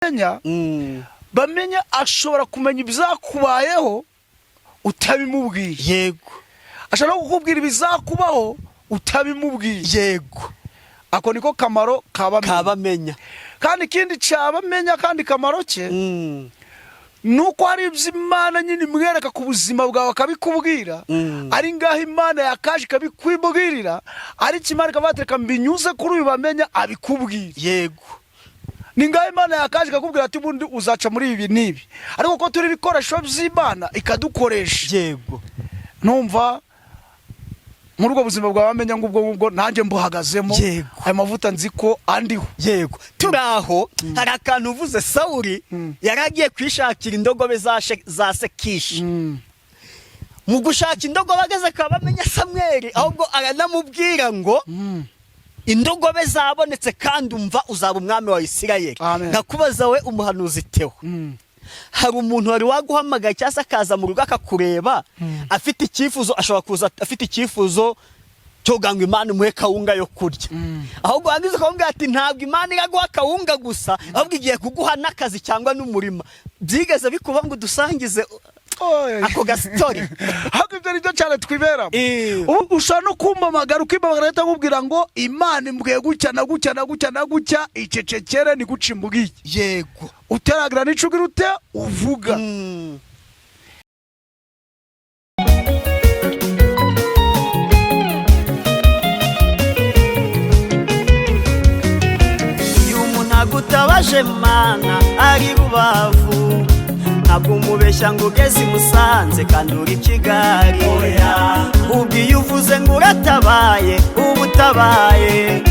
Bamenya bamenya ashobora kumenya ibyakubayeho utabimubwiye. Ashobora no kukubwira ibizakubaho utabimubwiye. Ako niko kamaro kabamenya. Kabamenya. Kandi ikindi cyabamenya, kandi kamaro ke, ni uko hari ibyo Imana nyine imwereka ku buzima bwawe akabikubwira. Ari ngaho Imana yakaje ikabikwibwirira, ariko Imana ikavuga ati: "Reka mbinyuze kuri uyu bamenya abikubwira." Ni ngaho Imana yakaje ikakubwira ati: "Ubundi uzaca muri ibi n'ibi," ariko ko turi ibikoresho by'Imana ikadukoresha. Numva muri ubwo buzima bwawe bamenya ngo ubwo ngubwo nanjye mbuhagazemo. Ayo mavuta nzi ko andiho. Yego, turi aho. Hari akantu uvuze: Sawuri yari agiye kwishakira indogobe za Sekishi. Mu gushaka indogobe ageze akaba amenya Samweli, ahubwo aranamubwira ngo: "Indogobe zabonetse, kandi umva, uzaba umwami wa Isirayeli." Amen. Ndakubaza we umuhanuzi Tewo, hari umuntu wari waguhamagaye cyangwa se akaza mu rugo akakureba afite icyifuzo? Ashobora kuza afite icyifuzo cyo kugira ngo Imana imuhe kawunga yo kurya, ahubwo warangiza ukamubwira ati: "Ntabwo Imana iraguha kawunga gusa, ahubwo igiye kuguha n'akazi cyangwa n'umurima." Byigeze bikuba ngo udusangize ako gasitori? Ahubwo ibyo ni byo cyane twiberamo. Ubu ushobora no kumpamagara, ukimpamagara, ahita akubwira ngo: "Imana imbwiye gutya na gutya na gutya na gutya." Icecekere, ni guca imbwiye. Uteragira n'ico ugira ute uvuga. Iyo umuntu agutabaje, Mana, ari Rubavu, ntabwo umubeshya ngo ugeze i Musanze kandi uri Kigali. Ubwo iyo uvuze ngo uratabaye, uba utabaye.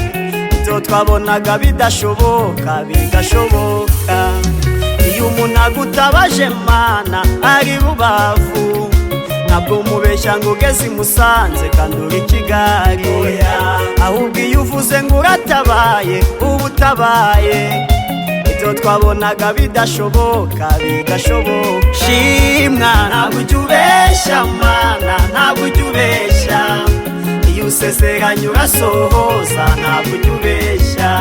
Ibyo twabonaga bidashoboka bigashoboka. Iyo umuntu agutabaje, Mana, ari Rubavu, ntabwo umubeshya ngo ugeze i Musanze kandi uri Kigali. Ahubwo iyo uvuze ngo uratabaye, uba utabaye. Ibyo twabonaga bidashoboka bigashoboka. Shimwa, ntabwo ujya ubeshya, Mana, ntabwo ujya ubeshya. Iyo usezeranye urasohoza. Ntabwo ujya ubeshya,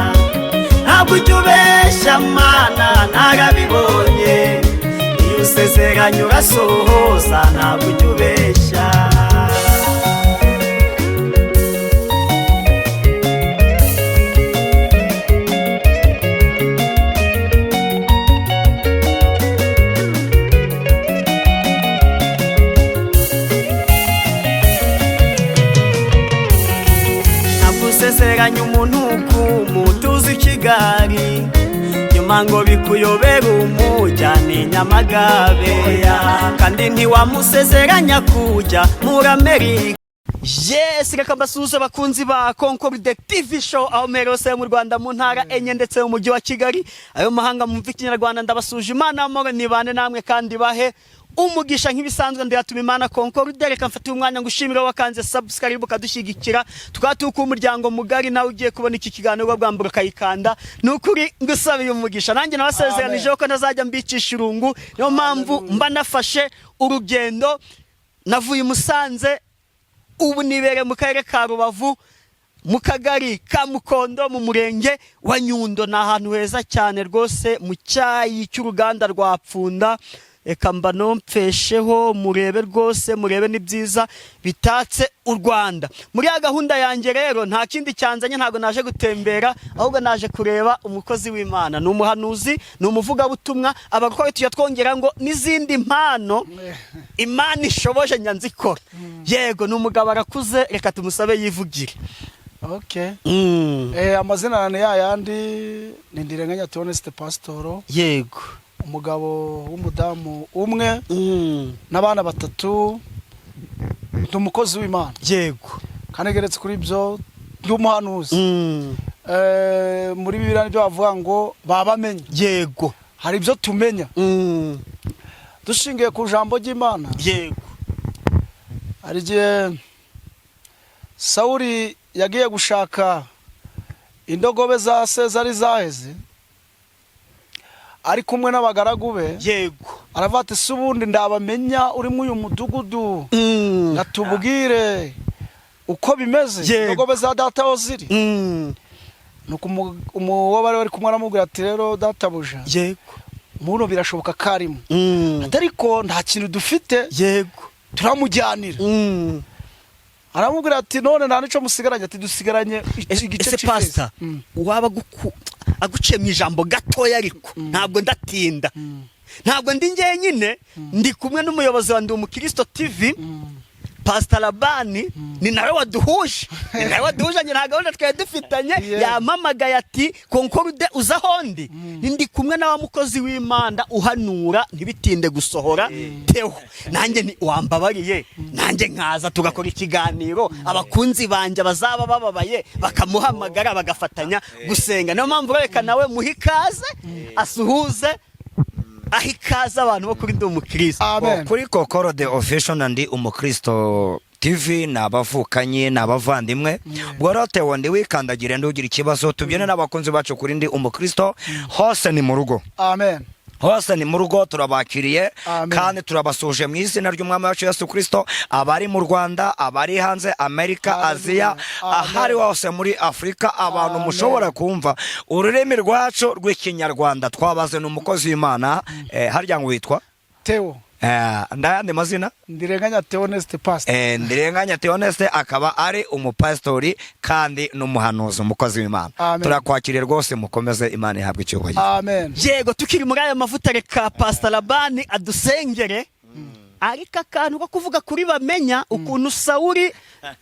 ntabwo ujya ubeshya, Mana, narabibonye. Iyo usezeranye urasohoza, ntabwo ujya ubeshya. Ntabwo usezeranya umuntu kumutuza i Kigali, nyuma ngo bikuyobere umujyane i Nyamagabe, kandi ntiwamusezeranya kujya muri Amerika. Yes, reka mbasuhuze abakunzi ba Concorde TV Show aho muherereye hose mu Rwanda, mu ntara enye ndetse mu mujyi wa Kigali, ayo mahanga mumva Ikinyarwanda. Ndabasuje, Imana y'amahoro nibane namwe kandi bahe umugisha. Nk'ibisanzwe, ndayatuma Imana Concorde. Reka mfate umwanya ngo ushimire wakanze subscribe ukadushyigikira, tukaba tuko umuryango mugari. Nawe ugiye kubona iki kiganiro bwa mbere ukayikanda, ni ukuri ngusabiye umugisha. Nanjye nabasezeranije ko ntazajya mbicisha irungu, niyo mpamvu mba nafashe urugendo. Navuye i Musanze, ubu nibereye mu karere ka Rubavu, mu kagari ka Mukondo, mu murenge wa Nyundo. Ni ahantu heza cyane rwose, mu cyayi cy'uruganda rwa Pfunda. Reka mba nompfesheho murebe rwose, murebe ni byiza bitatse u Rwanda. Muri ya gahunda yanjye rero, nta kindi cyanzanye, ntabwo naje gutembera, ahubwo naje kureba umukozi w'Imana. Ni umuhanuzi, ni umuvugabutumwa. Abarwayi tujya twongera ngo n'izindi mpano Imana ishoboje nyanzikora. Yego, ni umugabo, arakuze, reka tumusabe yivugire. Okay. Amazina ni yayandi, ni Ndirenganya Theoneste, pasitoro, umugabo w'umudamu umwe n'abana batatu. Ndi umukozi w'Imana kandi geretse kuri ibyo ndi umuhanuzi. Muri Bibiliya nibyo bavuga ngo babamenye. Hari ibyo tumenya dushingiye ku ijambo ry'Imana. Hari igihe Sawuri yagiye gushaka indogobe za se zari zaheze, ari kumwe n'abagaragu be. Aravuga ati: "Si ubundi ndabamenya uri muri uyu mudugudu, ngatubwire uko bimeze, indogobe za data aho ziri?" Nuko uwo bari bari kumwe aramubwira ati: "Rero databuja, muno birashoboka ko arimo." Ati: "Ariko nta kintu dufite turamujyanira." Aramubwira ati: "None nta nico musigaranye?" Ati: "Dusigaranye igice Ese cy'ifeza." pasita, waba aguciye mu ijambo gatoya, ariko ntabwo ndatinda, ntabwo ndi njyenyine, ndi kumwe n'umuyobozi wa Ndi Umukristo TV, Pasita Labani. Ni nawe waduhuje. Nta gahunda twari dufitanye. Yampamagaye ati: "Concorde, uza aho ndi." Ndi kumwe na wa mukozi w'Imana uhanura ntibitinde gusohora, Tewo. Nanjye ni wambabariye, nanjye nkaza tugakora ikiganiro, abakunzi banjye bazaba bababaye bakamuhamagara, bagafatanya gusenga. Niyo mpamvu reka nawe muhe ikaze, asuhuze, aho ikaze abantu bo kuri Ndi Umukristo. Amen. Kuri Kokoro the Official na Ndi Umukristo TV, ni abavukanye, ni abavandimwe. Ubwo rero Tewo, ndi wikandagire, ndugira ikibazo, tubyine n'abakunzi bacu kuri Ndi Umukristo. Hose ni mu rugo. Amen. Hose ni mu rugo, turabakiriye. Amen. Kandi turabasuhuje mu izina ry'Umwami wacu Yesu Kirisito, abari mu Rwanda, abari hanze, Amerika, Hallelujah. Aziya, Amen. ahari hose muri Afurika, abantu Amen. mushobora kumva ururimi rwacu rw'Ikinyarwanda. Twabaze ni umukozi w'Imana, harya ngo witwa? Teo. Ndayandi mazina? Ndirenganya Theoneste, pastor. Ndirenganya Theoneste, akaba ari umupasitori kandi n'umuhanuzi, umukozi w'Imana. Amen. Turakwakiriye rwose, mukomeze, Imana ihabwe icyubahiro. Amen. Yego, tukiri muri aya mavuta, reka Pasita Labani adusengere. Ariko akantu ko kuvuga kuri bamenya ukuntu Sawuri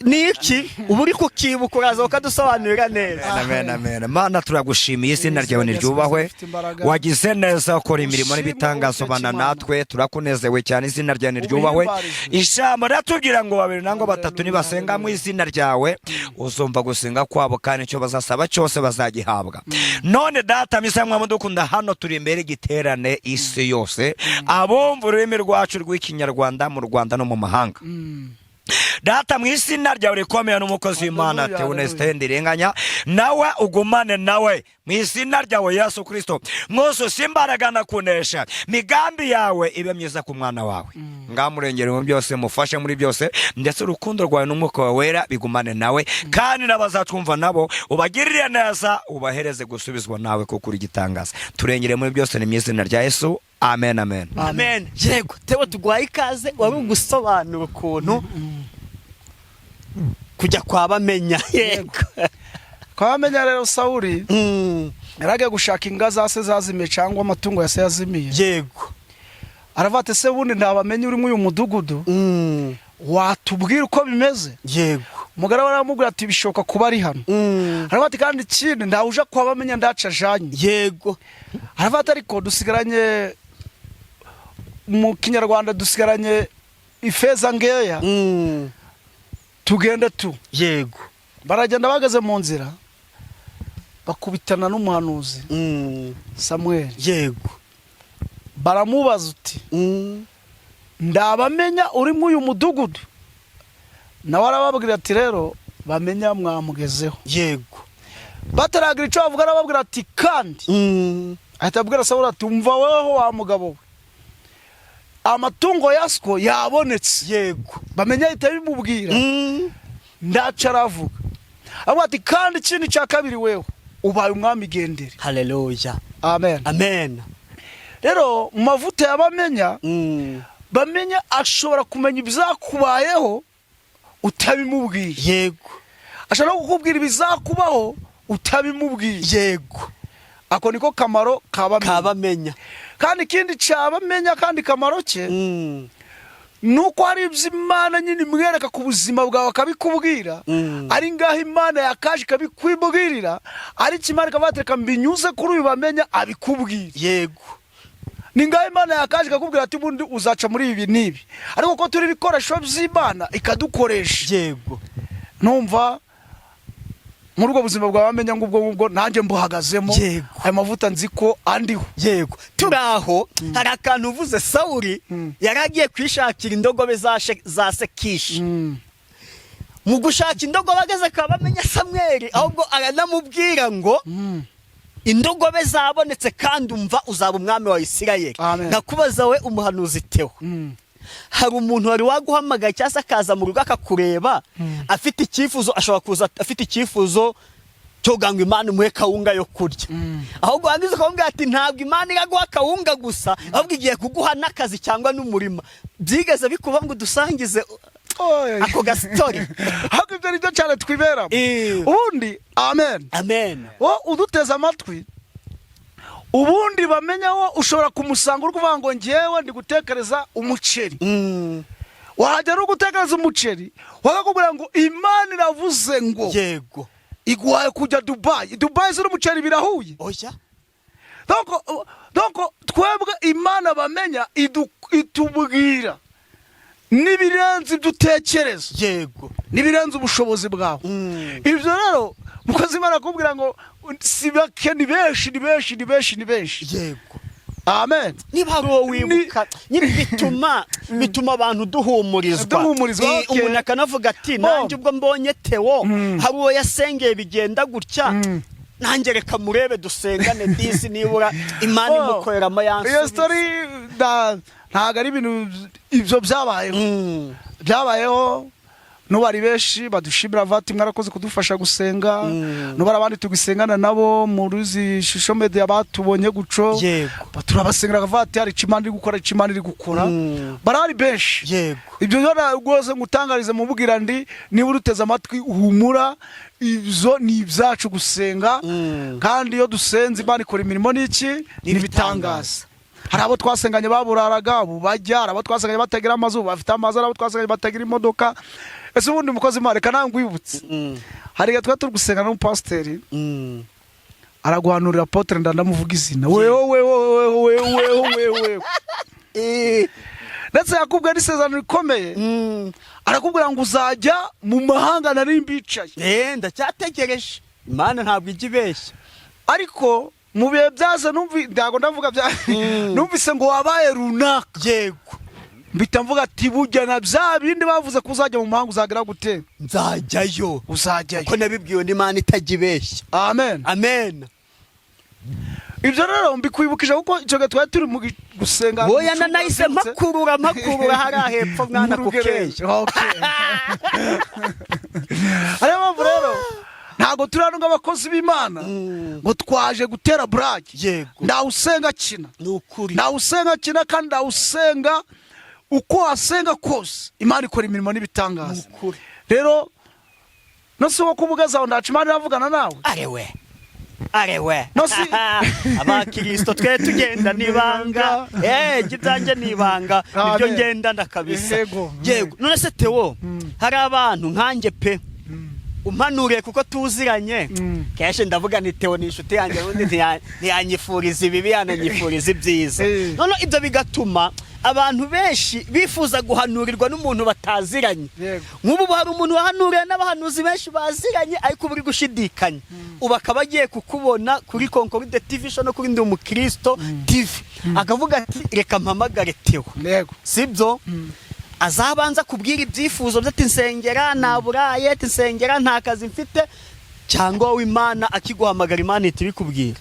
ni iki, uba uri kukibuka, uraza ukadusobanurira neza. Amen, amen. Mana, turagushimiye, izina ryawe niryubahwe. Ufite imbaraga. Wagize neza, ukora imirimo Ushimwe, n'ibitangazo, Uwiteka bana Imana. natwe, turakunezewe cyane, izina ryawe niryubahwe. Ubihimbarizwe. Ijambo riratubwira ngo babiri nangwa batatu Hallelujah, nibasenga mu izina ryawe, uzumva gusenga kwabo, kandi icyo bazasaba cyose bazagihabwa. None Data misa mwadukunda, hano turi imbere y'igiterane, isi yose, abumva ururimi rwacu rw'Ikinyarwanda mu Rwanda no mu mahanga. Data, mu izina ryawe rikomeye, n'umukozi w'Imana Hallelujah, Theoneste hallelujah. Ndirenganya, nawe ugumane nawe mu izina ryawe Yesu Kirisito. Mwuzuze imbaraga na kunesha, migambi yawe ibe myiza ku mwana wawe. Ngamurengere mu byose, mufashe muri byose, ndetse urukundo rwawe n'Umwuka wawe wera bigumane nawe, kandi n'abazatwumva nabo ubagirire neza, ubahereze gusubizwa nawe, kuko uri igitangaza. Turengere muri byose, ni mu izina rya Yesu, amen, amen. Amen. Yego Tewo, tuguhaye ikaze. Wari ugusobanura ukuntu kujya kwa bamenya, yego. Kwa bamenya rero, Sawuri yaragiye gushaka inga za se zazimiye, cyangwa amatungo ya se yazimiye. Aravuga ati: "Se bundi ntabamenye uri muri uyu mudugudu, watubwira uko bimeze?" Umugore we aramubwira ati: "Bishoboka kuba ari hano." Aravuga ati: "Kandi ikindi, ntawe uja kuba bamenya ndaca ajanye." Aravuga ati: "Ariko dusigaranye, mu Kinyarwanda, dusigaranye ifeza ngeya, tugende tu." Baragenda, bageze mu nzira bakubitana n'umuhanuzi Samuel. Baramubaza uti: "Ndabamenya uri muri uyu mudugudu?" Nawe arababwira ati: "Rero bamenya mwamugezeho." Bataragira icyo bavuga, arababwira ati: "Kandi," ahita abwira Sawuli ati: "Umva weho wa mugabo we, amatungo ya siko yabonetse." Bamenya ahita bimubwira. Ndaca aravuga, avuga ati: "Kandi ikindi cya kabiri, weho ubaye umwami, gendere." Haleluya. Amen. Amen. Rero mu mavuta yabamenya, bamenya ashobora kumenya ibizakubayeho utabimubwiye. Ashobora no kukubwira ibizakubaho utabimubwiye. Ako niko kamaro kabamenya. Kabamenya. Kandi ikindi cyabamenya, kandi kamaro ke, ni uko hari ibyo Imana nyine imwereka ku buzima bwawe akabikubwira. Ari ngaho Imana yakaje ikabikwibwirira, ariko Imana ikavuga ati: "Reka mbinyuze kuri uyu bamenya abikubwira." Ni ngaho Imana yakaje ikakubwira ati: "Ubundi uzaca muri ibi n'ibi." Ariko ko turi ibikoresho by'Imana, ikadukoresha. Numva muri ubwo buzima bwawe bamenya ngo ubwo ngubwo nanjye mbuhagazemo. Ayo mavuta nzi ko andiho. Yego, turi aho. Hari akantu uvuze, Sawuri yari agiye kwishakira indogobe za Sekishi. Mu gushaka indogobe ageze akaba amenya Samweli, ahubwo aranamubwira ngo: "Indogobe zabonetse, kandi umva, uzaba umwami wa Isirayeli." Amen. Ndakubaza we umuhanuzi Tewo, hari umuntu wari waguhamagaye cyangwa se akaza mu rugo akakureba afite icyifuzo? Ashobora kuza afite icyifuzo cyo Cyo ngo Imana imuhe kawunga yo kurya, ahubwo wangiza ukamubwira ati ntabwo Imana iraguha kawunga gusa, ahubwo igiye kuguha n'akazi cyangwa n'umurima. Byigeze bikuba ngo udusangize Oy. ako gasitori? Ahubwo ibyo ni byo cyane twiberamo. Ubundi, amen. Amen. Wo uduteze amatwi, ubundi bamenya wo ushobora kumusanga uri kuvuga ngo ngewe ndi gutekereza umuceri. Wahagera uri gutekereza umuceri, wakakubwira ngo Imana iravuze ngo iguhaye kujya Dubayi. Dubayi si n'umuceri birahuye? Oya. Donc twebwe Imana bamenya itubwira n'ibirenze ibyo utekereza, n'ibirenze ubushobozi bwawe. Ibyo rero, mukozi, Imana akubwira ngo si bake, ni benshi, ni benshi, ni benshi, ni benshi. Amen. Niba hari uwo wibuka nyine, bituma abantu duhumurizwa. Duhumurizwa, okay. Umuntu akanavuga ati nanjye ubwo mbonye Theo hari uwo yasengeye bigenda gutya, nanjye reka murebe dusengane, disi nibura Imana Oh, imukoreramo iyo yansubiza. story ntabwo ari ibintu, ibyo byabayeho. Byabayeho, n'ubu ari benshi badushimira vati mwarakoze kudufasha gusenga. N'ubu hari abandi tugisengana nabo muri izi shusho media batubonye guco. Turabasengera bakavuga ati hari icyo Imana iri gukora, icyo Imana iri gukora. Barahari benshi. Ibyo rero rwose ngutangarize mubwira ndi niba uruteze amatwi, humura, ibyo ni ibyacu gusenga. Kandi iyo dusenze Imana ikora imirimo n'iki? N'ibitangaza. Hari abo twasenganye baburaraga, ubu bajya. Hari abo twasenganye batagira amazu, ubu bafite amazu. Hari abo twasenganye batagira imodoka. Ese ubundi, umukozi Imana, reka nawe ngwibutse, hari igihe twari turi gusenga n'umupasiteri, araguhanurira apotre, ndamuvuga izina, wewe wewe wewe wewe wewe. Ndetse yakubwiye n'isezerano rikomeye, arakubwira ngo uzajya mu mahanga, nari mbicaye. Ndacyategereje, Imana ntabwo ijya ibeshya. Ariko mu bihe byaza numvi, ntabwo ndavuga bya, numvise ngo wabaye runaka. Mpita mvuga ati burya na bya bindi bavuze ko uzajya mu mahanga, uzagera gute? Nzajyayo. Uzajyayo. Kuko nabibwiwe n'Imana itajya ibeshya. Amen. Amen. Ibyo rero mbikwibukije kuko icyo gihe twari turi mu gusenga. Woya, na nahise mpakurura hariya hepfo mwana ku keya. Okay. Ariyo mpamvu rero ntabwo turi hano nk'abakozi b'Imana ngo twaje gutera burage. Ntawe usenga akina. Ni ukuri. Ntawe usenga akina, kandi ntawe usenga, uko wasenga kose Imana ikora imirimo n'ibitangaza. Ni ukuri. Rero no si uwo kubugaza aho ndaca, Imana iravugana nawe. Arewe, arewe. No si- Abakirisito twe tugenda n'ibanga, ibyanjye ni ibanga nibyo. Amen. Ngendana kabisa. Yego. Yego. None se Theo, hari abantu nkanjye pe umpanuriye kuko tuziranye, kenshi ndavuga nti Theo ni inshuti yanjye, ubundi ntiyanyifuriza ibibi, yananyifuriza ibyiza. None ibyo bigatuma abantu benshi bifuza guhanurirwa n'umuntu bataziranye. Nk'ubu hari umuntu wahanuriwe n'abahanuzi benshi baziranye, ariko uba uri gushidikanya, ubu akaba agiye kukubona kuri Concorde TV Show no kuri Ndi Umukristo TV, akavuga ati reka mpamagare Theo. Sibyo, azabanza kubwira ibyifuzo bye, ati nsengera naburaye, ati nsengera nta kazi mfite, cyangwa wowe Imana akiguhamagara, Imana ihita ibikubwira?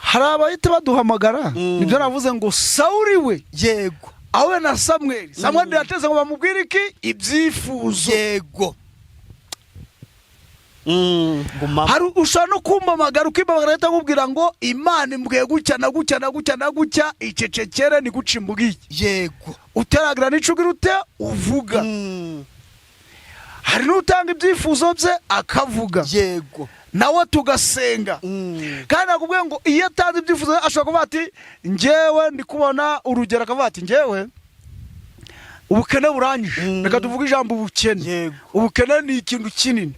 Hari abahita baduhamagara. Nibyo navuze ngo Sawuri we aho na Samweli, Samweli yateze ngo bamubwire iki? Ibyifuzo. Yego. Gumamo. Hari ushobora no kumpamagara, ukimpamagara ahita akubwira ngo Imana imbwiye gutya na gutya na gutya na gutya, icecekere, ni guca imbwiye. Uteragira n'ico ugira ute uvuga. Hari n'utanga ibyifuzo bye akavuga, nawe tugasenga. Kandi nakubwiye ngo iyo atanze ibyifuzo bye, ashobora kuvuga ati njyewe ndi kubona, urugero, akavuga ati njyewe ubukene buranyishe. Reka tuvuge ijambo ubukene. Ubukene ni ikintu kinini.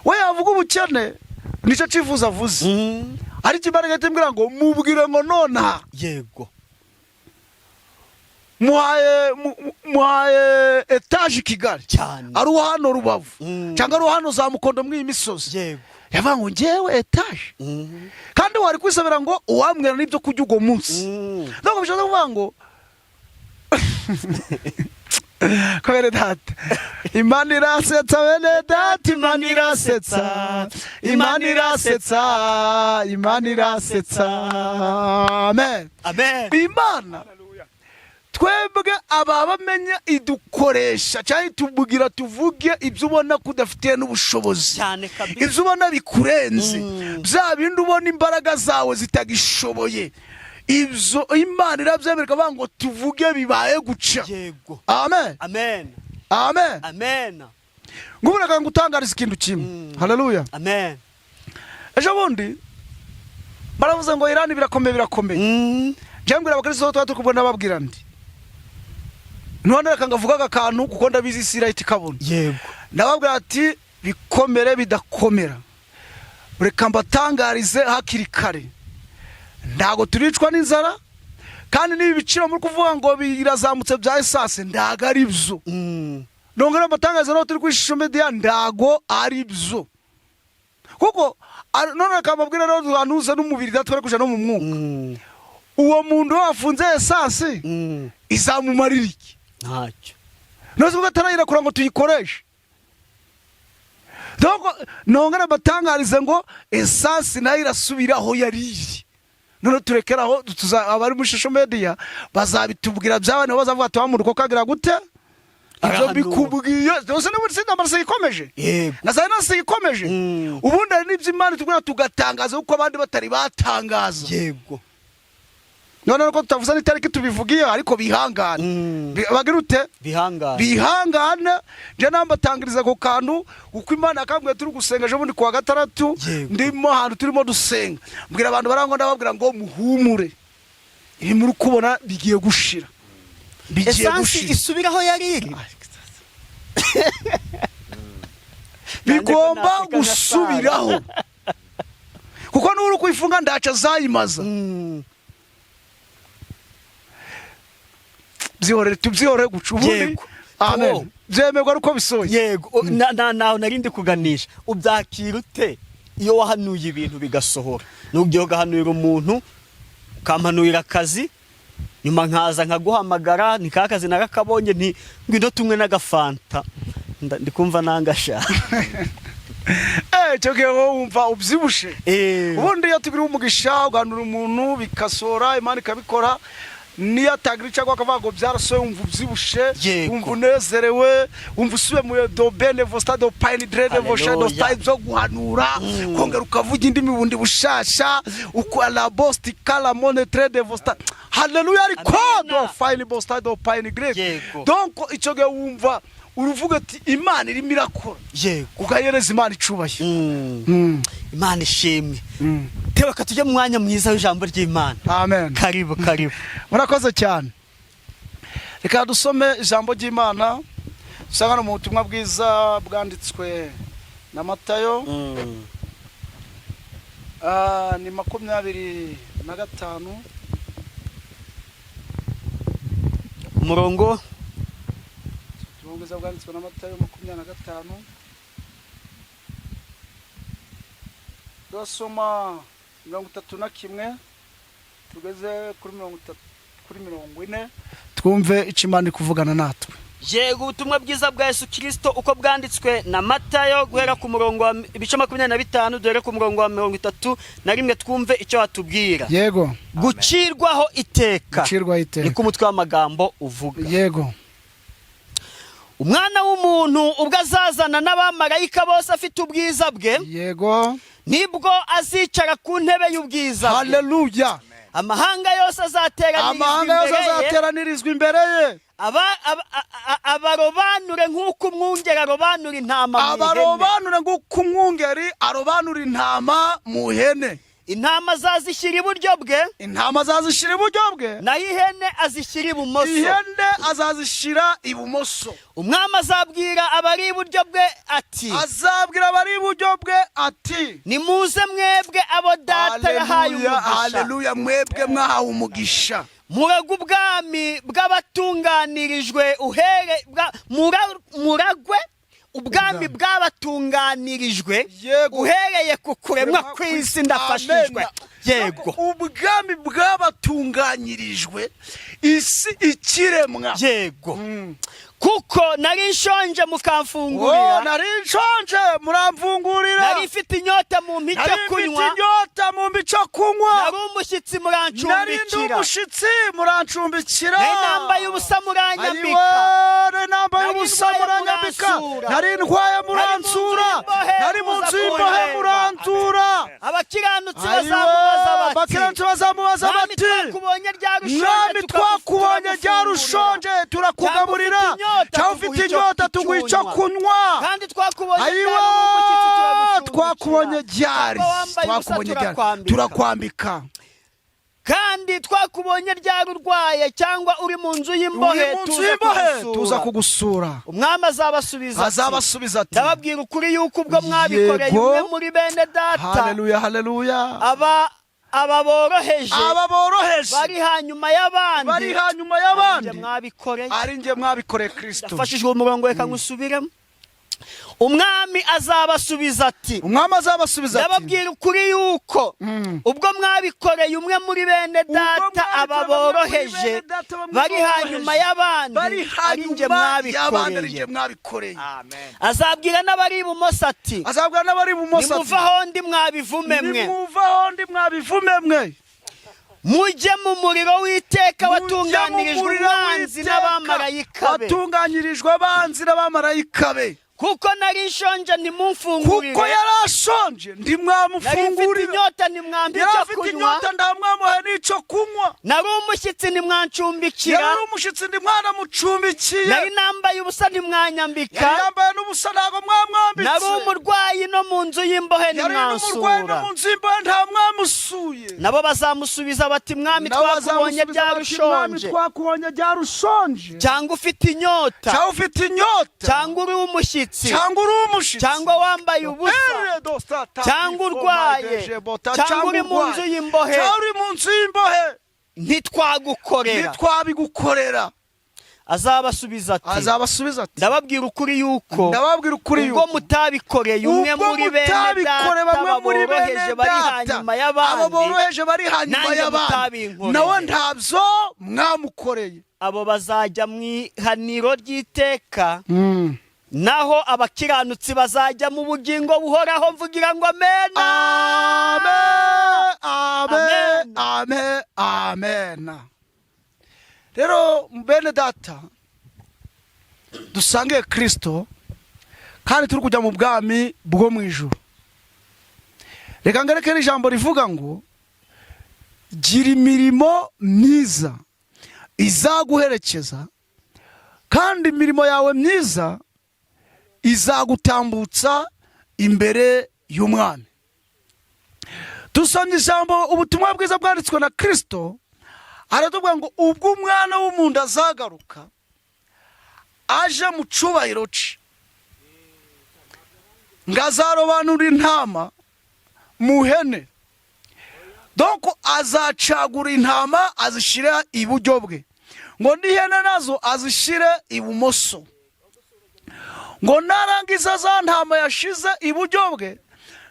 We yavuga ubukene, nicyo cyifuzo avuze, ariko Imana igahita imbwira ngo mubwire ngo nonaha muhaye etaje i Kigali, ari uwo hano Rubavu, cyangwa ari uwo hano za Mukondo muri iyi misozi, yavuga ngo ngewe etaje, kandi wari kwisabira ngo uwambwira n'ibyo kurya uwo munsi. Ntabwo bishatse kuvuga ngo kubera data. Imana irasetsa, bene data, Imana irasetsa, Imana irasetsa, Imana irasetsa. Amen. Amen. Imana Twebwe ababamenya idukoresha cyangwa itubwira tuvuge ibyo ubona ko udafitiye n'ubushobozi, Cyane kabisa. ibyo ubona bikurenze, bya bindi ubona imbaraga zawe zitagishoboye, ibyo Imana irabyemera ikavuga ngo tuvuge bibaye guca. Amen. Amen. Amen. Amen. Ngubu reka ngutangariza ikintu kimwe. Haleluya. Amen. Ejo bundi baravuze ngo Irani birakomeye, birakomeye. Njyewe mbwira abakristo tuba turi kumwe, nababwira ndi none reka ngavuga aka kantu kuko ndabizi isi irahita ikabona. Ndababwira ati bikomere bidakomera, reka mbatangarize hakiri kare, ntabwo turicwa n'inzara, kandi n'ibi biciro muri kuvuga ngo birazamutse bya essence ntabwo ari byo. Nongera mbatangarize naho turi kuri social media, ntago ari byo, kuko none reka mbabwire rero, duhanuze n'umubiri datwara kuja no mu mwuka. Uwo muntu wafunze essence izamumarira iki? Ntacyo. None ubwo atarayirekura ngo tuyikoreshe? Donc nongera mbatangarize ngo essence nayo irasubira aho yari iri. None turekeraho, abari muri social media bazabitubwira byaba, nibo bazavuga ati wa muntu koko agira gute ibyo. Arahanura. Bikubwiye byose n'ubundi si intambara ziyikomeje na za nasi ikomeje. Ubundi hari n'ibyo Imana itubwira tugatangaza kuko abandi batari batangaza. None nuko tutavuze n'itariki tubivugiye, ariko bihangane. Bagira ute? Bihangane. Bihangane. Nje nambatangiriza ku kantu uko Imana yakambwiye turi gusenga ejo bundi kuwa gatandatu. Ndimo ahantu turimo dusenga, mbwira abantu barangwa, ndababwira ngo muhumure, ibi muri kubona bigiye gushira, bigiye Essence gushira. isubira aho yari iri. Bigomba Nanjye ko naseka nka gusubiraho, kuko n'uri kuyifunga ndaca azayimaza. Byihorere, tubyihorere guca ubundi. Amen. Byemerwa ari uko bisohoye. Yego. Naho nari ndi kuganisha, ubyakira ute iyo wahanuye ibintu bigasohora? N'ubwo ugahanurira umuntu, ukampanurira akazi, nyuma nkaza nkaguhamagara, ni ka kazi narakabonye, nti ngwino tumwe n'agafanta. Ndi kumva nangasha. Icyo gihe wowe wumva ubyibushe. Ubundi iyo tugiriye umugisha ugahanura umuntu bikasora, Imana ikabikora, niyo atagira icyo akavuga ngo byarasohoye, wumva ubyibushe. Wumva unezerewe, wumva usubiye mu do bene vosta do pine dread vosha do Hallelujah. style zo guhanura, kongera ukavuga indimi bundi bushasha uko la bosti kala mone trade vosta. Haleluya. Ariko Amina. do fine bosta do pine great. Donc icyo gihe wumva uruvuga ati Imana irimo irakora, ugahereza Imana icubahiro. Imana ishimwe. Tewe ka tujye mu mwanya mwiza w'ijambo ry'Imana. Amen. Karibu, karibu. Murakoze cyane. Reka dusome ijambo ry'Imana usanga hano mu butumwa bwiza bwanditswe na Matayo. Ni 25. Umurongo? Ubutumwa bwiza bwanditswe na Matayo 25, turasoma 31 tugeze kuri 30, kuri 40, twumve icyo Imana iri kuvugana natwe. Yego, ubutumwa bwiza bwa Yesu Kirisito uko bwanditswe na Matayo, guhera ku murongo wa ibice 25, duhere ku murongo wa 31, twumve icyo hatubwira. Gucirwaho iteka. Gucirwaho iteka. Niko umutwe w'amagambo uvuga. Umwana w'umuntu ubwo azazana n'abamarayika bose afite ubwiza bwe, nibwo azicara ku ntebe y'ubwiza bwe. Haleluya. Amahanga yose azateranirizwa Amahanga yose imbere ye, azateranirizwa imbere ye, abarobanure nk'uko umwungeri arobanura intama mu ihene. Abarobanure nk'uko umwungeri arobanura intama mu ihene. Intama azazishyira iburyo bwe, Intama azazishyira iburyo bwe, naho ihene azishyira ibumoso. Ihene azazishyira ibumoso. Umwami azabwira abari iburyo bwe ati, Azabwira abari iburyo bwe ati, nimuze mwebwe abo Data yahaye Haleluya, umugisha, haleluya, mwebwe mwahawe umugisha, muragwe ubwami bw'abatunganirijwe uhere muragwe ubwami bw'abatunganirijwe uhereye ku kuremwa kw'isi. Ndafashijwe. Amen. Ubwami bw'abatunganyirijwe isi ikiremwa. Kuko nari nshonje Oh, mukamfungurira, nari nshonje muramfungurira, nari mfite inyota mumpa icyo nari mfite kunywa, inyota mumpa icyo kunywa, nari umushyitsi nari ndi murancumbikira, umushyitsi murancumbikira, nari nambaye ubusa muranyambika, Ayiwe, nari nambaye Nari ubusa ndwaye muranyambika, muransura. Nari ndwaye muransura, Nari mu nari mu nzu nzu y'imbohe y'imbohe muza murantura. Abakiranutsi Ayiwe, bazamubaza bati, abakiranutsi bazamubaza Mwami, bati, twakubonye rya rushonje, Mwami, twakubonye rya rushonje turakugaburira, Cyangwa ufite inyota, cyangwa ufite tuguha icyo inyota tuguha icyo kunywa, kandi twakubonye Ayiwe, ryari uri umushyitsi turagucumbikira, twakubonye ryari, cyangwa wambaye ubusa twakubonye ryari turakwambika, turakwambika, kandi twakubonye ryari urwaye cyangwa uri mu nzu y'imbohe uri mu nzu tuza y'imbohe kugusura. Tuza kugusura. Umwami azabasubiza ati, Azabasubiza ati, ndababwira ukuri yuko ubwo mwabikoreye Yego. umwe muri bene data Haleluya, haleluya, aba boroheje, aba boroheje, bari hanyuma y'abandi, bari hanyuma ari y'abandi, njye mwabikoreye. Ari njye mwabikoreye Kristo. Ndafashijwe umurongo, reka ngusubiremo. Umwami azabasubiza ati, Umwami azabasubiza ati, ndababwira ukuri yuko ubwo mwabikoreye umwe muri bene Ubwo data aba mwabikoreye bamwe muri boroheje bene data bamwe bari boroheje, hanyuma y'abandi, bari ari njye hanyuma y'abandi, ari mwabikoreye. njye mwabikoreye. Azabwira n'abari ibumoso ati, Azabwira n'abari ibumoso ati, nimuva aho ndi mwabivume mwe, nimuva aho ndi mwabivume mwe, mujye mu muriro w'iteka mujye mu watunganirijwe muriro umwanzi w'iteka, n'abamarayika be, watunganyirijwe abanzi n'abamarayika be, kuko nari nshonje ntimumfungurire, kuko yari ashonje nari mfite ntimwamufungurira, inyota ntimwampa yari icyo afite kunywa, inyota ndamwamuha n'icyo kunywa, nari umushyitsi ntimwancumbikira, yari umushyitsi ndimwanamucumbikiye, nari nambaye ubusa ntimwanyambika, yari yambaye n'ubusa ntabwo mwamwambitse, nari umurwayi no mu nzu y'imbohe yari n'umurwayi no ntimwansura. mu nzu y'imbohe nta mwamusuye. Nabo bazamusubiza bati, Mwami, Nabo twakubonye bazamusubiza ryari bati, Mwami, ushonje, twakubonye ryari ushonje, cyangwa ufite inyota, cyangwa ufite inyota, cyangwa uri umushyitsi, cyangwa uri umushyitsi, cyangwa wambaye ubusa, cyangwa urwaye, cyangwa uri mu nzu y'imbohe, cyangwa uri mu nzu y'imbohe, ntitwagukorera? Ntitwabigukorera? Azabasubiza ati, Azabasubiza ati, ndababwira ukuri yuko ndababwira ukuri ubwo yuko mutabikoreye umwe ubwo muri bene mutabikore data bamwe muri bene boroheje bari data hanyuma abo y'abandi, boroheje bari hanyuma nanjye y'abandi, mutabinkoreye. Nawe ntabyo mwamukoreye. Abo bazajya mu ihaniro ry'iteka, naho abakiranutsi bazajya mu bugingo buhoraho. Mvugira ngo amena. Amen, amen. Amen. Amen, amen. Rero bene data dusangiye Kirisito kandi turi kujya mu bwami bwo mu ijuru, reka ngereke ijambo rivuga ngo gira imirimo myiza izaguherekeza, kandi imirimo yawe myiza izagutambutsa imbere y'umwami. Dusomye ijambo ubutumwa bwiza bwanditswe na Kirisito, aratubwira ngo ubwo Umwana w'umuntu azagaruka aje mu cyubahiro cye, ngo azarobanura intama mu hene, donc azacagura intama azishyire iburyo bwe, ngo n'ihene nazo azishyire ibumoso. Ngo narangiza za ntama yashize iburyo bwe,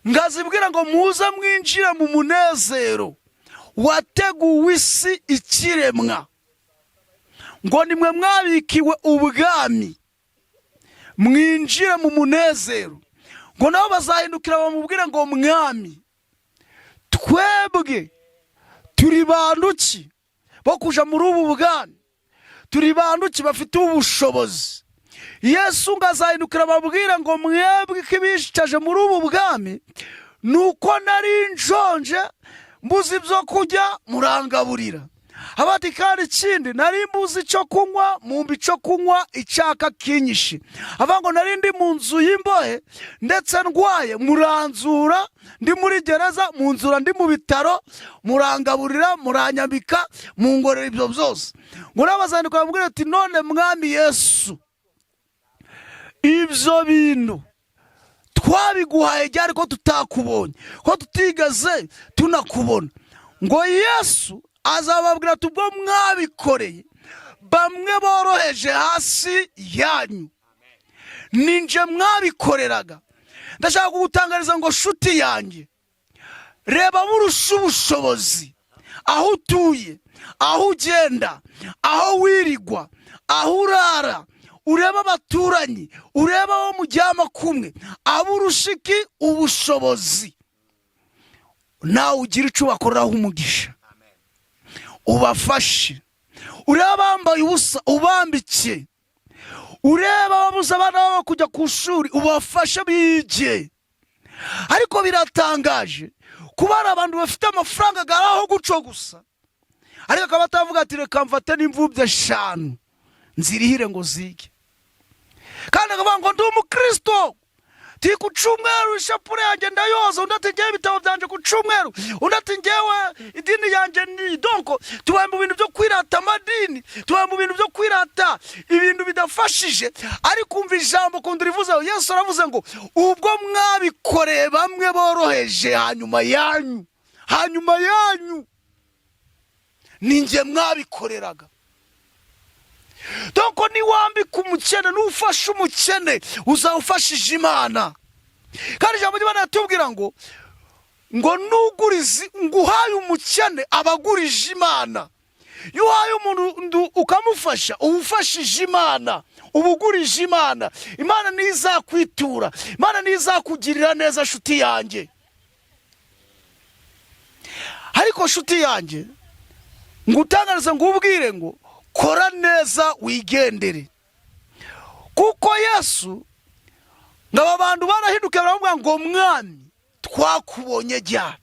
ngo azibwire ngo muze mwinjire mu munezero wateguwe isi ikiremwa, ngo nimwe mwabikiwe ubwami, mwinjire mu munezero. Ngo nabo bazahindukira bamubwire ngo Mwami, twebwe turi bantu ki bo kuja muri ubu bwami? Turi bantu ki bafite ubu bushobozi? Yesu ngo azahindukira babwire ngo mwebwe ko ibicaje muri ubu bwami ni uko nari nshonje mbuze ibyo kurya murangaburira, abati kandi ikindi nari mbuze icyo kunywa mumpa icyo kunywa icyaka kinyishe, avuga ngo nari ndi mu nzu y'imbohe ndetse ndwaye muranzura, ndi muri gereza munzura, ndi mu bitaro murangaburira, muranyambika, mungorera ibyo byose. Ngo nabazandika bamubwira ati none Mwami Yesu, ibyo bintu twabiguhaye ryari ko tutakubonye, ko tutigeze tunakubona? Ngo Yesu azababwira ati ubwo mwabikoreye bamwe boroheje hasi yanyu, ninje mwabikoreraga. Ndashaka kugutangariza ngo shuti yanjye, reba burusha ubushobozi aho utuye, aho ugenda, aho wirigwa, aho urara. Urebe abaturanyi, urebe abo mujyama kumwe, abo urushiki ubushobozi, nawe ugira icyo ubakoreraho umugisha, ubafashe. Urebe abambaye ubusa, ubambike. Urebe ababuze abana babo kujya ku ishuri, ubafashe bige. Ariko biratangaje kuba hari abantu bafite amafaranga agaraho guco gusa, ariko akaba atavuga ati: "Reka mfate n'imfubyi eshanu nzirihire ngo zige." Kandi akavuga ngo: "Ndi umukristo, ti ku cyumweru ishapure yanjye ndayoza." Undi ati: "Ngewe ibitabo byanjye ku cyumweru." Undi ati: "Ngewe idini yanjye ni." Donc tubaye mu bintu byo kwirata amadini, tubaye mu bintu byo kwirata ibintu bidafashije. Ariko umva ijambo kundi rivuze. Yesu aravuze ngo: "Ubwo mwabikoreye bamwe boroheje hanyuma yanyu, hanyuma yanyu, ni njye mwabikoreraga." Donc niwambika umukene, n'ufashe umukene, uzaba ufashije Imana. Kandi ijambo ry'Imana riratubwira ngo nugurize, ngo uhaye umukene aba agurije Imana. Iyo uhaye umuntu ukamufasha, uba ufashije Imana, uba ugurije Imana. Imana niyo izakwitura, Imana niyo izakugirira neza, nshuti yanjye. Ariko nshuti yanjye, ngo utangarize, ngo ubwire ngo kora neza wigendere. Kuko Yesu ngo aba bantu barahindukiye, baravuga ngo: "Mwami, twakubonye ryari?"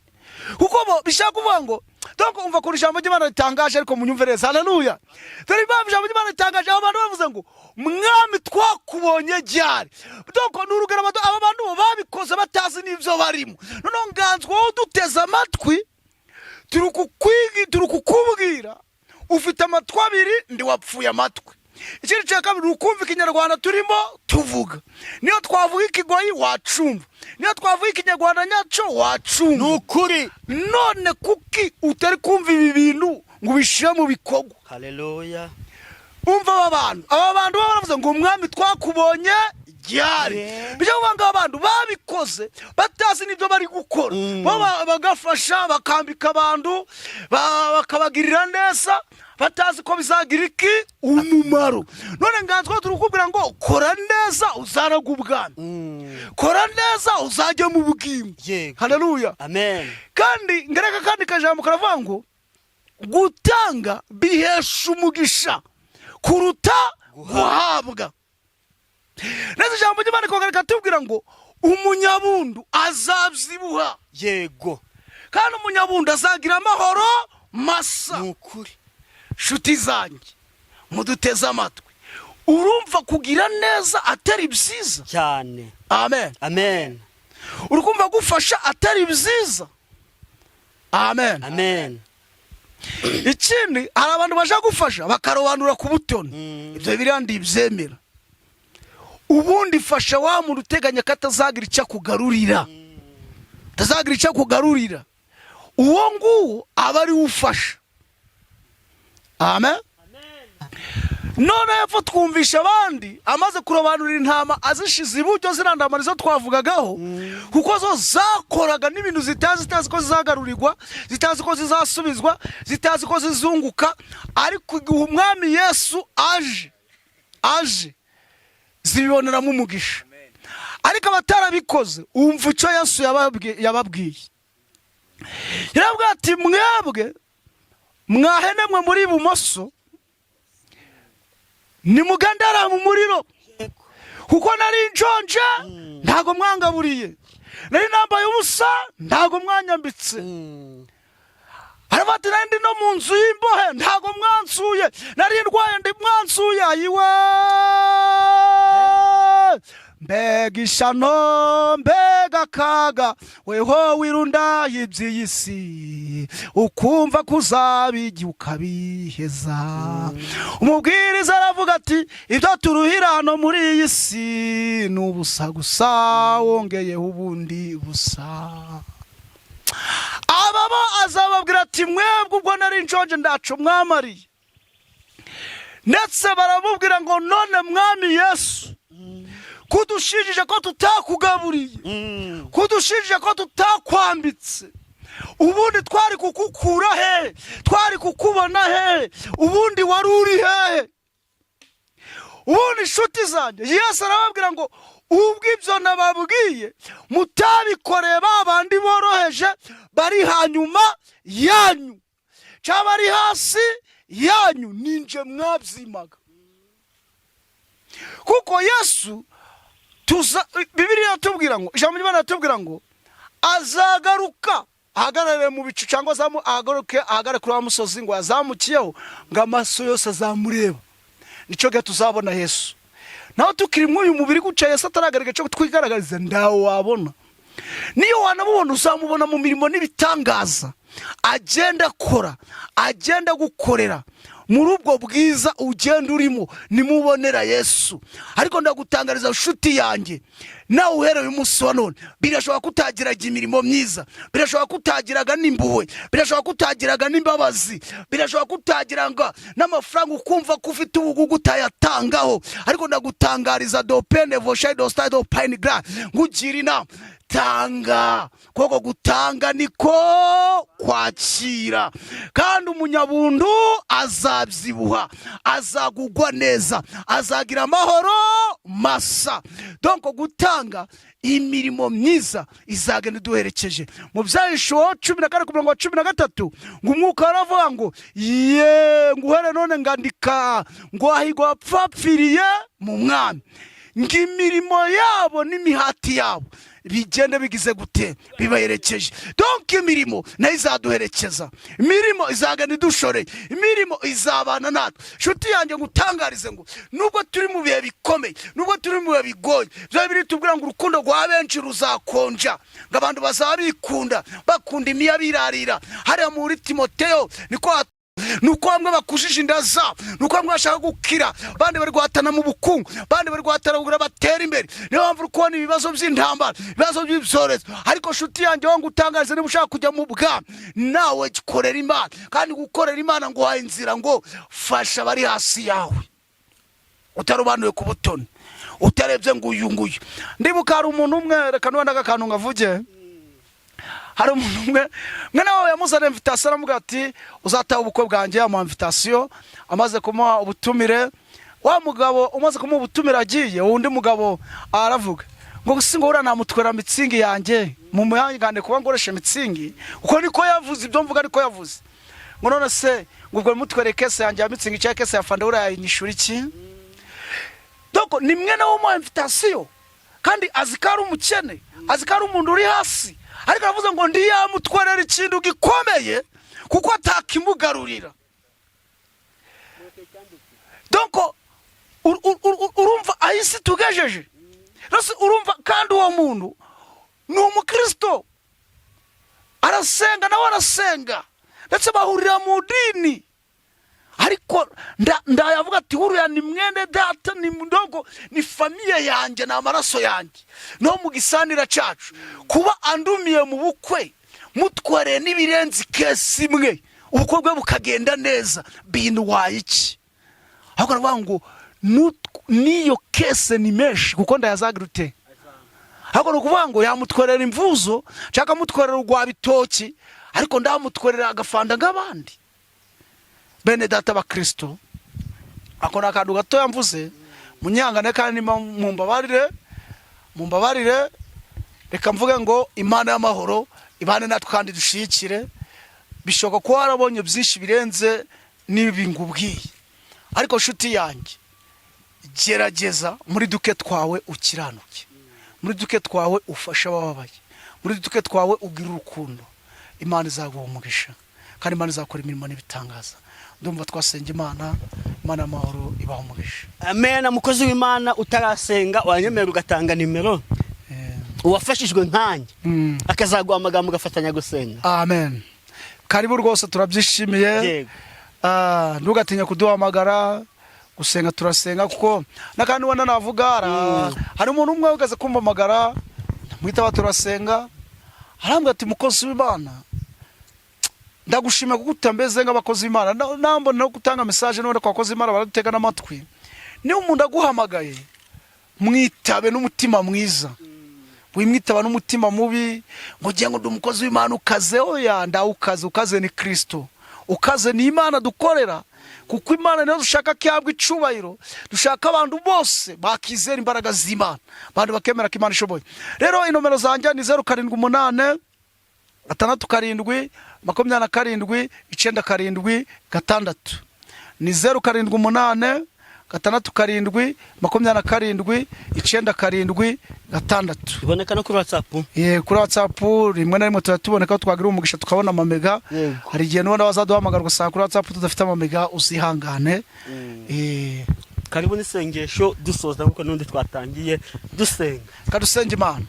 Kuko bo bishaka kuvuga ngo, donc umva ukuntu ijambo ry'Imana ritangaje, ariko munyumve neza. Haleluya! Dore impamvu ijambo ry'Imana ritangaje. Aba bantu bavuze ngo: "Mwami, twakubonye ryari?" Donc ni urugero, aba bantu bo babikoze batazi n'ibyo barimo. Noneho nganzwa wowe uduteze amatwi, turi kukubwira, ufite amatwi abiri, ndi wapfuye amatwi. Ikindi cya kabiri, ukumva Ikinyarwanda turimo tuvuga. Niyo twavuga Ikigoyi wacumva, niyo twavuga Ikinyarwanda nyacyo wacumva. Ni ukuri. None kuki utari kumva ibi bintu ngo ubishyire mu bikorwa? Haleluya. Umva aba bantu baba baravuze ngo: "Umwami, twakubonye ryari?" Bijya kuvuga ngo aba bantu babikoze batazi n'ibyo bari gukora. Bo bagafasha, bakambika abantu, bakabagirira neza, batazi ko bizagira iki umumaro. None nganzwa turi kukubwira ngo kora neza uzaraga ubwami, kora neza uzajya mu bugingo. Haleluya. Amen. Kandi ngereka kandi kajambo karavuga ngo gutanga bihesha umugisha kuruta guhabwa. Neza ijambo ry'Imana rikongera rikatubwira ngo umunyabundu azabyibuha, kandi umunyabundu azagira amahoro masa. Ni ukuri. Nshuti zanjye muduteze amatwi, urumva kugira neza atari byiza? Cyane. Amen. Amen. Uri kumva gufasha atari byiza? Amen. Amen. Ikindi, hari abantu baje gufasha bakarobanura ku butoni. Ibyo biriya ndibyemera. Ubundi fasha wa muntu uteganya ko atazagira icyo akugarurira, atazagira icyo akugarurira, uwo nguwo aba ari we ufasha. Amen. None hepfo twumvisha abandi amaze kurobanurira intama azishize iburyo. Ziriya ntama nizo twavugagaho, kuko zo zakoraga n'ibintu zitazi, zitazi ko zizagarurirwa, zitazi ko zizasubizwa, zitazi ko zizunguka. Ariko igihe Umwami Yesu aje, zibiboneramo umugisha. Ariko abatarabikoze, umva icyo Yesu yababwiye. Yarababwiye ati: "Mwebwe mwahene mwe muri ibumoso, nimugendera mu muriro, kuko nari nshonje ntago mwangaburiye, nari nambaye ubusa ntago mwanyambitse." Aravuga ati: "Nari ndi no mu nzu y'imbohe ntago mwansuye, nari ndwaye ndi mwansuye." Ayiwe, mbega ishano, mbega akaga! Weho wirunda iby'iyi si, ukumva ko uzabijya ukabiheza. Umubwiriza aravuga ati: "Ibyo turuhira hano muri iyi si ni ubusa gusa, wongeyeho ubundi busa." Aba bo azababwira ati: "Mwebwe ubwo nari nshonje ndaco mwamariye." Ndetse baramubwira ngo: "None Mwami Yesu, kudushinjije ko tutakugaburiye, kudushinjije ko tutakwambitse, ubundi twari kukukura he? Twari kukubona he? Ubundi wari uri hehe?" Ubundi inshuti zanjye, Yesu arababwira ngo ubwo ibyo nababwiye mutabikoreye ba bandi boroheje bari hanyuma yanyu cyangwa bari hasi yanyu, ninje mwabyimaga. Kuko Yesu tuza, Bibiliya iratubwira ngo, ijambo ry'Imana riratubwira ngo azagaruka ahagarare mu bicu, cyangwa ahagaruke ahagarare kuri wa musozi ngo yazamukiyeho, ngo amaso yose azamureba. Nicyo gihe tuzabona Yesu. Naho tukiri muri uyu mubiri guca, Yesu ataragaragara cyo twigaragariza, ndawe wabona. Niyo wanamubona, uzamubona mu mirimo n'ibitangaza agenda akora, agenda gukorera. Muri ubwo bwiza ugenda urimo nimubonera Yesu. Ariko ndagutangariza, nshuti yanjye, nawe uhereye umunsi wa none, birashoboka ko utagiraga imirimo myiza, birashoboka ko utagiraga n'impuhwe, birashoboka ko utagiraga n'imbabazi, birashoboka ko utagiraga n'amafaranga, ukumva ko ufite ubugugu utayatangaho. Ariko ndagutangariza, dopene voshayi dositayi dopayini gra, ngugira inama: tanga, kuko gutanga niko kwakira, kandi umunyabuntu azabyibuha, azagugwa neza, azagira amahoro masa. Donc gutanga, imirimo myiza izagenda iduherekeje. Mu Byahishuwe 14 ku murongo wa 13, ngo Umwuka aravuga ngo ye nguhere none ngandika ngo hahirwa abapfapfiriye mu Mwami, ngo imirimo yabo n'imihati yabo bigenda bigize gute? Bibaherekeje. Donc imirimo nayo izaduherekeza, imirimo izagenda idushoreye, imirimo izabana natwe. Nshuti yanjye, ngo utangarize ngo nubwo turi mu bihe bikomeye, nubwo turi mu bihe bigoye, bya biri tubwira ngo urukundo rwa benshi ruzakonja, ngo abantu bazaba bikunda, bakunda imiya, birarira. Hariya muri Timoteyo niko, nuko bamwe bakujije inda zabo, nuko bamwe bashaka gukira, abandi bari guhatana mu bukungu, abandi bari guhatana kugira batere imbere. Niyo mpamvu uri kubona ibibazo by'intambara, ibibazo by'ibyorezo. Ariko nshuti yanjye, wowe ngo utangarize, niba ushaka kujya mu bwami, nawe korera Imana. Kandi gukorera Imana ngo uhaye inzira ngo fasha abari hasi yawe, utarobanuye ku butoni, utarebye ngo uyu nguyu. Ndibuka hari umuntu umwe, reka nuwenda akantu ngavuge, hari umuntu umwe mwene wabo yamuzaniye invitation, aramubwira ati uzataha ubukwe bwanjye. Amuha invitation. Amaze kumuha ubutumire, wa mugabo umaze kumuha ubutumire agiye, undi mugabo aravuga ngo si ngo uriya namutwera Mützig yanjye, mu muhangane kuba ngoresha Mützig, kuko niko yavuze, ibyo mvuga niko yavuze, ngo none se ngo ubwo mutwereke caisse yanjye ya Mützig cyangwa caisse ya fanta, uriya yayinyishura iki? Donc ni mwene w'umuha invitation, kandi azi ko ari umukene, azi ko ari umuntu uri hasi, ariko aravuze ngo ndiyamutwerera ikintu gikomeye kuko atakimugarurira. Donc urumva aho isi tugejeje rwose, urumva. Kandi uwo muntu ni umukristo, arasenga, nawe arasenga, ndetse bahurira mu dini, ariko ndayavuga ati uriya ni mwene data, ni ndogo, ni famille yanjye, ni amaraso yanjye, no mu gisanira cyacu. Kuba andumiye mu bukwe, mutwareye n'ibirenze ikesi imwe, ubukwe bwe bukagenda neza, bintwaye iki? Ahubwo aravuga ngo n'iyo caisse ni menshi, kuko ndayazagira ute? Ahubwo ni ukuvuga ngo yamutwerera imvuzo cyangwa amutwerera urwa bitoki, ariko ndamutwerera agafanda nk'abandi bene data bakristo. Ako ni akantu gatoya mvuze, munyangane kandi mumbabarire, mumbabarire. Reka mvuge ngo Imana y'amahoro ibane natwe kandi dushyigikire. Bishoboka kuba warabonye byinshi birenze n'ibi ngubwiye, ariko nshuti yanjye, gerageza muri duke twawe ukiranuke, muri duke twawe ufashe abababaye, muri duke twawe ugira urukundo. Imana izaguha umugisha, kandi Imana izakora imirimo n'ibitangaza. Ndumva twasenga Imana. Imana y'amahoro ibaha umugisha. Amen. Mukozi w'Imana, utarasenga, wanyemerera ugatanga nimero, uwafashijwe nkanjye akazaguhamagara mugafatanya gusenga? Amen, karibu rwose, turabyishimiye. Ntugatinye kuduhamagara. Gusenga turasenga, kuko n'akandi ubona navuga, hari umuntu umwe wigeze kumpamagara, mwitaba turasenga, arambwira ati mukozi w'Imana, ndagushima kuko utameze nk'abakozi b'Imana. Nambona no gutanga message none ku bakozi b'Imana baradutega n'amatwi. Niba umuntu aguhamagaye, mwitabe n'umutima mwiza, wimwitaba n'umutima mubi ngo ugiye ngo ndi umukozi w'Imana ukaze. Oya, ndawukaze, ukaze ni Kirisito, ukaze ni Imana dukorera. Kuko Imana niyo dushaka ko ihabwa icubahiro. Dushaka abantu bose bakizera imbaraga z'Imana, abantu bakemera ko Imana ishoboye. Rero inomero zanjye ni 0786 729 76. Ni 0786 729 76. Iboneka no kuri WhatsApp? Ye, kuri WhatsApp rimwe na rimwe tuba tuboneka, twagira umugisha tukabona amamega. Hari igihe nubona bazaduhamagara ugasanga kuri WhatsApp tudafite amamega, uzihangane. Karibu n'isengesho dusoza, kuko n'undi twatangiye dusenga. Kadusenga Imana.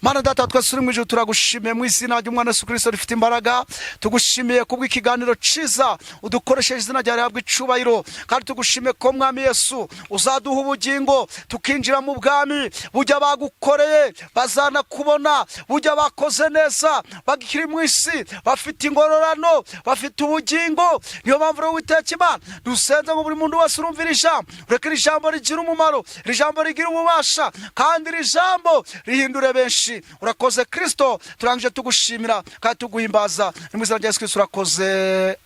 Mana Data wa twese uri mu ijuru, turagushimiye mu izina ry'umwana Yesu Kristo rifite imbaraga. Tugushimiye kubw'ikiganiro ciza udukoresheje, izina ryawe rihabwa icubahiro. Kandi tugushimiye ko, Mwami Yesu, uzaduha ubugingo tukinjira mu bwami. Bujya bagukoreye bazanakubona, bujya bakoze neza bakiri mu isi bafite ingororano, bafite ubugingo. Niyo mpamvu rero, Witeka Imana, dusenze ngo buri muntu wese urumvira ijambo, ureke iri jambo rigira umumaro, iri jambo rigira ububasha, kandi iri jambo rihindure benshi. Urakoze Kristo, turangije tugushimira kandi tuguhimbaza. Ni mu izina rya Yesu Kristo, urakoze.